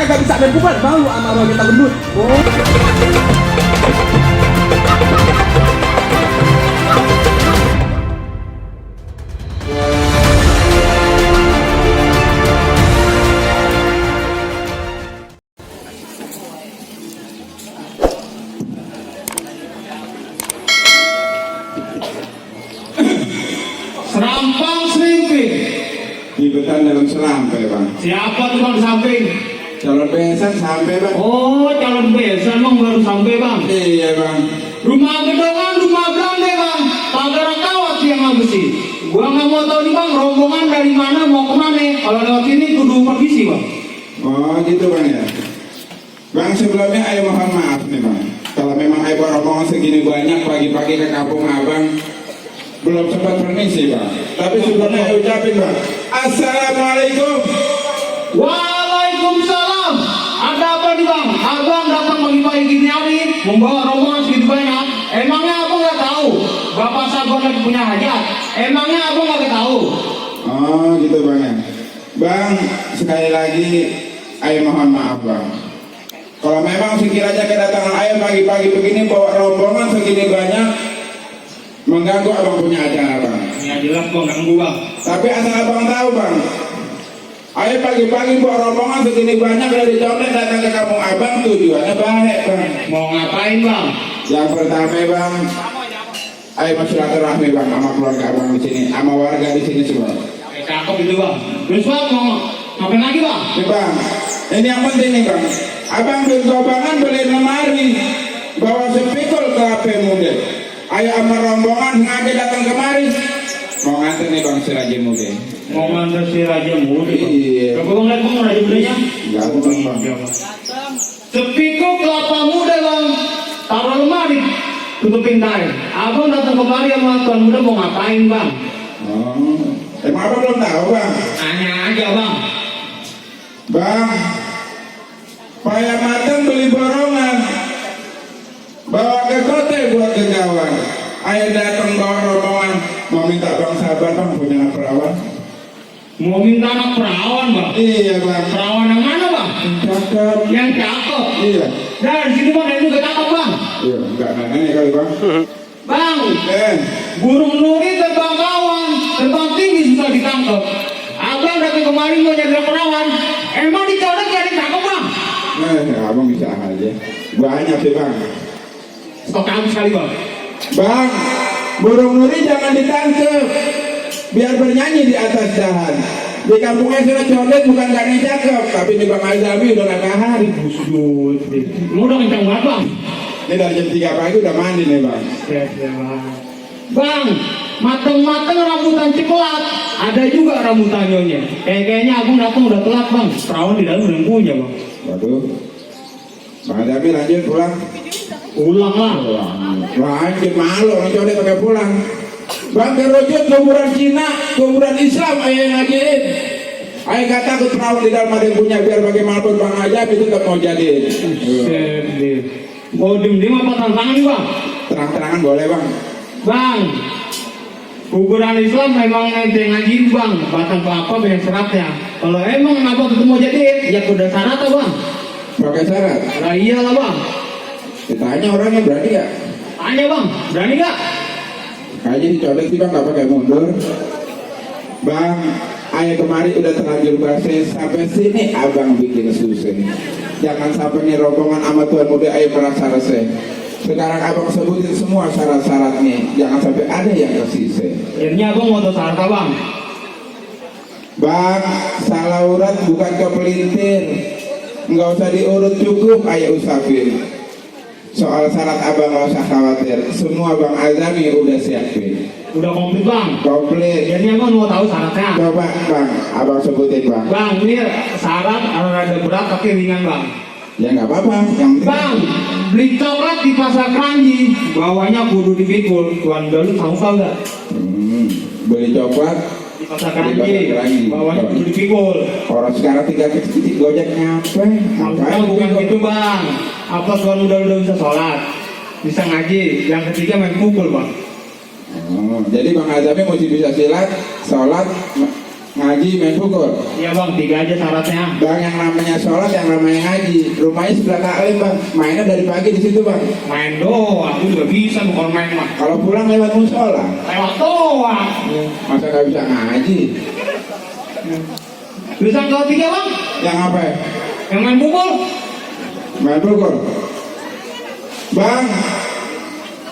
kagak bisa main pukul, malu sama orang kita gendut. Oh. Serampang selimping. Gibetan dalam selampe bang. Siapa tuh bang di samping? Calon besan sampai bang. Oh, calon besan emang baru sampai bang. Iya bang. Rumah gedongan, rumah belanda bang. Pagar kawat tiang besi. Gua nggak mau tahu nih bang, rombongan dari mana mau kemana? Kalau lewat sini kudu permisi bang. Oh gitu bang ya. Bang sebelumnya ayo mohon maaf nih bang. Kalau memang ayo rombongan segini banyak pagi-pagi ke kampung abang belum sempat permisi bang. Tapi sebelumnya ayo ucapin bang. Assalamualaikum. Waalaikumsalam. Ada apa nih bang? Abang datang pagi-pagi gini hari membawa rombongan segitu banyak. Emangnya abang nggak tahu Bapak Sabar lagi punya hajat? Emangnya abang nggak tahu? Oh gitu bang ya. Bang sekali lagi ayo mohon maaf bang. Kalau memang sekiranya kedatangan ayah pagi-pagi begini bawa rombongan segini banyak mengganggu abang punya acara bang. Ya jelas bang, ganggu bang. Tapi asal abang tahu bang, ayah pagi-pagi bawa rombongan segini banyak dari Condet datang ke kampung abang tujuannya baik bang. Mau ngapain bang? Yang pertama bang, ayah mau silaturahmi bang sama keluarga abang di sini, sama warga di sini semua. Cakep itu bang. Terus bang mau ngapain lagi bang? Nih bang, ini yang penting nih bang. Abang beli gobangan beli lemari, bawa sepikul ke HP muda. Ayo sama rombongan ngaji datang kemari. Mau nganter nih bang si Raja Muda. Mau nganter si Raja Muda. Iya. Coba bang lihat bang Raja Mudanya. Gampang bang. Sepikul kelapa muda bang. Taruh lemari, tutupin tarik. Abang datang kemari sama tuan muda mau ngapain bang? Oh, emang abang belum tahu bang? Tanya aja bang. Bang, payah matang beli borongan, bawa ke kota buat ke kawan. Ayo datang bawa rombongan, mau minta bang Sabar bang punya anak perawan. Mau minta anak perawan bang? Iya bang. Perawan yang mana bang? Cakep. Yang cakep. Iya. Dari sini bang, dari juga cakep bang. Iya, enggak nanya kali bang. Bang, burung nuri terbang kawan, terbang tinggi susah ditangkap. Abang datang kemari mau nyari perawan, emang dicolek jadi cakep bang? Abang bisa aja. Banyak sih bang. Stok kamu sekali bang. Bang, burung nuri jangan ditangkap, biar bernyanyi di atas dahan. Di kampungnya sudah Condet bukan gak nih cakep, tapi di Bang Azabi udah gak tahan. Busut, mau udah kencang banget bang. Ini dari jam 3 pagi udah mandi nih bang. Bang, mateng-mateng rambutan coklat, ada juga rambutan nyonya. Kayaknya aku datang udah telat bang. Perawan di dalam udah punya bang. Waduh, Bang Azabi lanjut pulang. Pulang lah. Lanjut malu orang Condet pakai pulang. Bang kerojot kuburan Cina, kuburan Islam ayah yang ngajiin. Ayah kata aku perawan di dalam ada yang punya, biar bagaimanapun Bang Azabi tetap mau jadiin. Mau diem-diem apa tantangan bang? Terang-terangan boleh bang. Bang, kuburan Islam memang ente ngaji bang, batang kelapa banyak seratnya. Kalau emang abang ketemu jadi, ya udah syarat bang. Pakai syarat? Lah iyalah bang. Ditanya orangnya berani gak? Tanya bang, berani gak? Kayaknya di Condet sih bang gak pakai mundur. Bang, ayah kemarin udah terlanjur basis sampai sini abang bikin susah. Jangan sampai nih rombongan sama tuan muda ayah merasa reseh. Sekarang abang sebutin semua syarat-syaratnya, jangan sampai ada yang tersisa. Akhirnya abang mau tahu syarat bang? Bang, salah urat bukan kepelintir, nggak usah diurut cukup ayah usapin. Soal syarat abang nggak usah khawatir, semua Bang Azabi udah siapin. Udah komplit bang? Komplit. Akhirnya abang mau tahu syaratnya? Coba bang, abang sebutin bang. Bang, ini syarat ada berat tapi ringan bang. Ya nggak apa-apa, yang penting. Bang, beli coklat di pasar Keranji, bawahnya kudu dipikul. Tuan dulu tahu nggak? Beli coklat Di pasar Keranji, bawahnya kudu dipikul. orang sekarang tinggal kecil-kecil gojek nyampe. Maksudnya bukan gitu bang. Apa tuan udah bisa sholat, bisa ngaji. Yang ketiga main pukul bang. Oh, jadi Bang Azabi mesti bisa silat, sholat, ngaji, main pukul. Iya bang, 3 aja syaratnya. Bang, yang namanya sholat, yang namanya ngaji. Rumahnya sebelah taklim bang. Mainnya dari pagi di situ bang. Main doang, aku juga bisa bukan main mah. Kalau pulang lewat musola, Lewat doang. masa nggak bisa ngaji? Bisa kau 3 bang? Yang apa ya? Yang main pukul? Main pukul. Bang,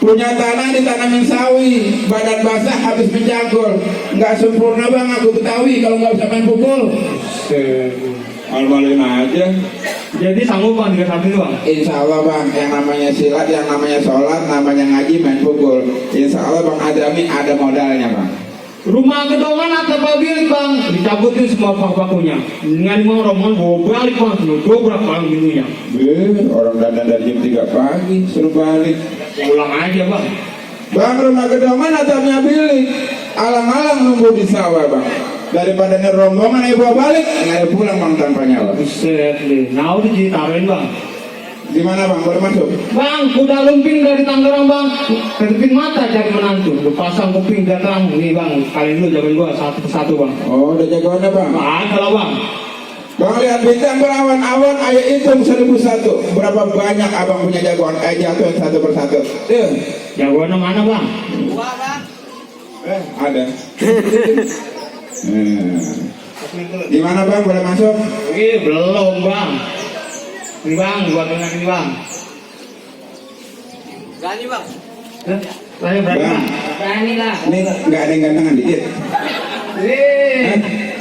punya tanah ditanamin sawi, badan basah habis mencangkul. Nggak sempurna bang, aku Betawi kalau nggak bisa main pukul. Malu-maluin aja. Jadi sanggup bang 3 sapi bang? Insya Allah bang, yang namanya silat, yang namanya sholat, namanya ngaji, main pukul. Insya Allah bang Adami ada modalnya bang. Rumah gedongan atau bilik bang? Dicabutin semua paku-pakunya. Dengan mau rombongan bawa balik bang, suruh dobrak bang pintunya. Orang dandan dari jam 3 pagi, suruh balik. Pulang aja bang. Bang, rumah gedongan atapnya bilik, alang-alang nunggu di sawah bang. Daripada rombongan ibu balik, nggak ada pulang bang tanpa nyawa. Buset deh, nah udah ditaruhin bang. Di mana bang, boleh masuk? Bang, kuda lumping dari Tangerang bang. Kedipin mata cari menantu. Lu pasang kuping dan terang. Nih bang, kali dulu jawaban gua satu persatu bang. Oh, udah jagoannya bang. Ada lah bang. Bang, lihat bintang berawan-awan, ayo hitung 1001. Berapa banyak abang punya jagoan? Jatuh satu persatu. Jagoannya mana bang? Ada. Di mana bang, boleh masuk? Belum bang. Ini bang, buat dengan ini bang. Berani bang? Saya berani Bang. bang. Berani lah. Ini nggak ada yang gantengan dikit.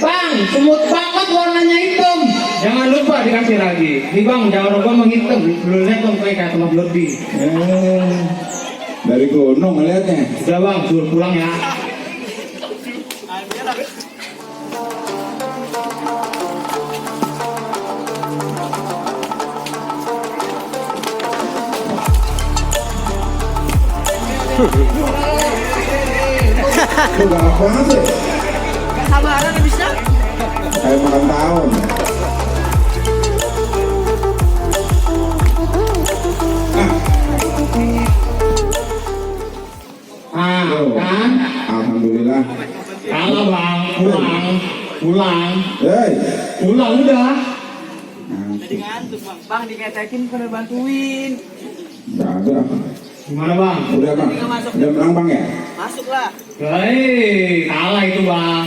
Bang, semut banget warnanya hitam. Jangan lupa dikasih lagi. Nih bang, jangan lupa menghitam. Belum lihat bang, kayak sama lebih. Dari gunung ngeliatnya. Udah bang, suruh pulang ya. Itu galak banget sih. Gak sabaran habisnya. Kayak makan tahun. Kan? Alhamdulillah. Kalah bang, pulang. Hei. Pulang udah. Jadi ngantuk bang. Bang diketekin pada bantuin. Nggak ada. Gimana bang? Udah bang. Udah menang bang ya? Masuk lah. Hei, kalah itu bang.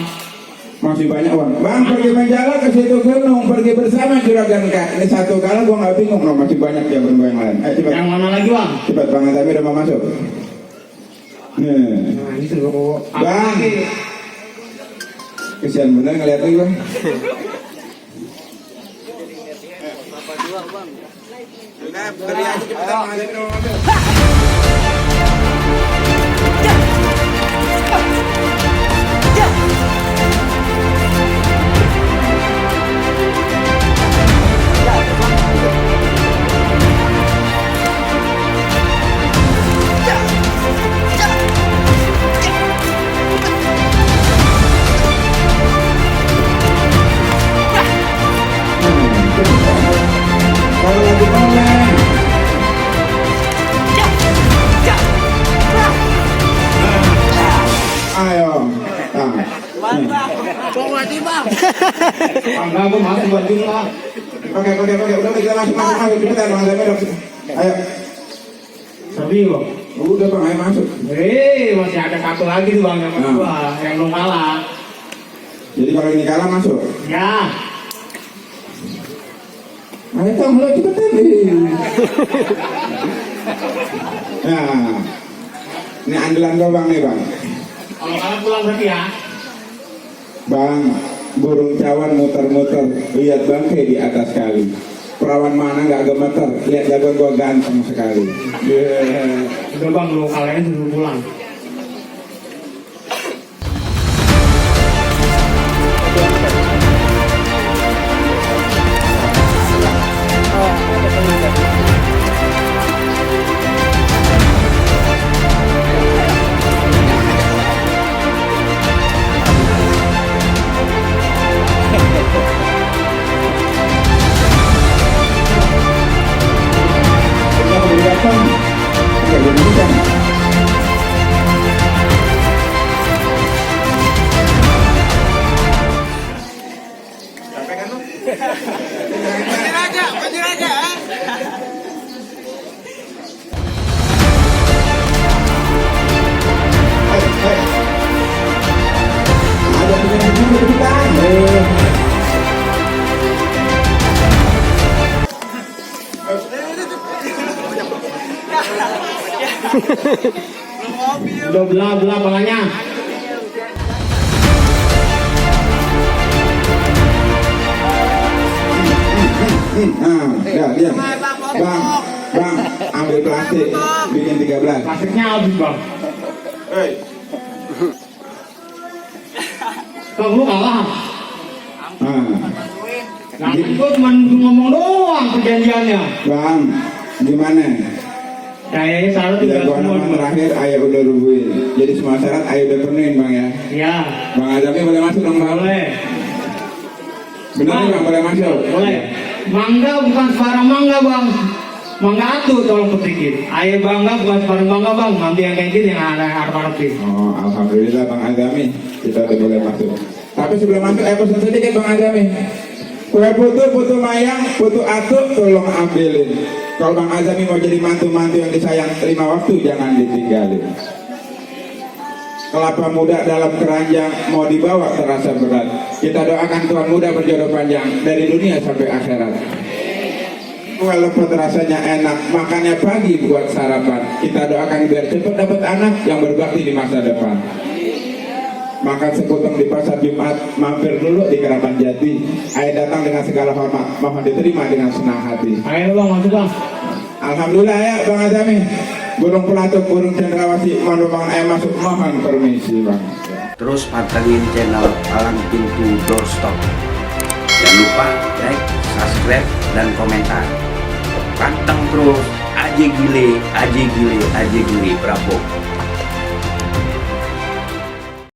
Masih banyak bang. Bang pergi menjalan ke situ gunung, pergi bersama juragan kak. Ini satu kalah gua nggak bingung loh, masih banyak jawaban gua yang lain. Cepat. Yang mana lagi bang? Cepat bang, tapi udah mau masuk. Nah ini tuh. Bang. Kesian bener ngeliat lagi bang. Berapa dua bang? Udah, beri aja cepetan masuk dong. Kalau lagi ngomong. Ayo. Nah. Bang bang. Coba lagi bang. Enggak, gua masuk buat dulu bang. Pakai. Udah kita masuk cepetan bang. Ayo. Sedih bang. Udah bang, ayo masuk. Masih ada satu lagi tuh bang yang kedua, yang belum kalah. Jadi kalau ini kalah masuk. Ya. Ayo tong lo cepetan nih. Nah. Ini andalan gua bang nih bang. Kalau kalah pulang berarti ya. Bang, burung cawan muter-muter, lihat bangkai di atas kali. Perawan mana nggak gemeter, lihat jagoan gua ganteng sekali. Udah bang, lu kalahin dulu pulang. Udah datang, udah datang. Udah belah palanya. Ya, lihat. Bang, ambil plastik, bikin 13. Plastiknya habis bang. Hei, Bang lu kalah. nah, Nah, gue cuma ngomong doang perjanjiannya. bang, gimana? Kayaknya syarat Ya, juga gua semua. nama terakhir ayah udah rubuhin. Jadi semua syarat ayah udah penuhin bang ya. Ya, Bang Azami boleh masuk dong bang? boleh. Bener nih bang, boleh masuk? Boleh. Mangga bukan sebarang mangga bang. Mangga atuh tolong petikin. Ayo bangga bukan sebarang mangga bang. Nanti yang kayak gini yang ada harap-harapin. Oh, alhamdulillah bang Azami, kita udah boleh masuk. Tapi sebelum masuk, pesan sedikit bang Azami. Kue putu mayang, putu atuk, tolong ambilin. Kalau bang Azami mau jadi mantu-mantu yang disayang 5 waktu, jangan ditinggalin. Kelapa muda dalam keranjang mau dibawa terasa berat. Kita doakan Tuhan muda berjodoh panjang dari dunia sampai akhirat. Kue lepet rasanya enak, makannya pagi buat sarapan. Kita doakan biar cepat dapat anak yang berbakti di masa depan. Makan sekuteng di pasar Jumat, mampir dulu di Keramat Jati. Ayah datang dengan segala hormat, mohon diterima dengan senang hati. Ayo bang, masuk bang. Alhamdulillah ya bang Azami. Burung pelatuk, burung cendrawasih, mohon bangun ayah masuk, mohon permisi bang. Terus pantengin channel Palang Pintu Doorstop. Jangan lupa like, subscribe, dan komentar. Panteng terus, aja gile, bravo.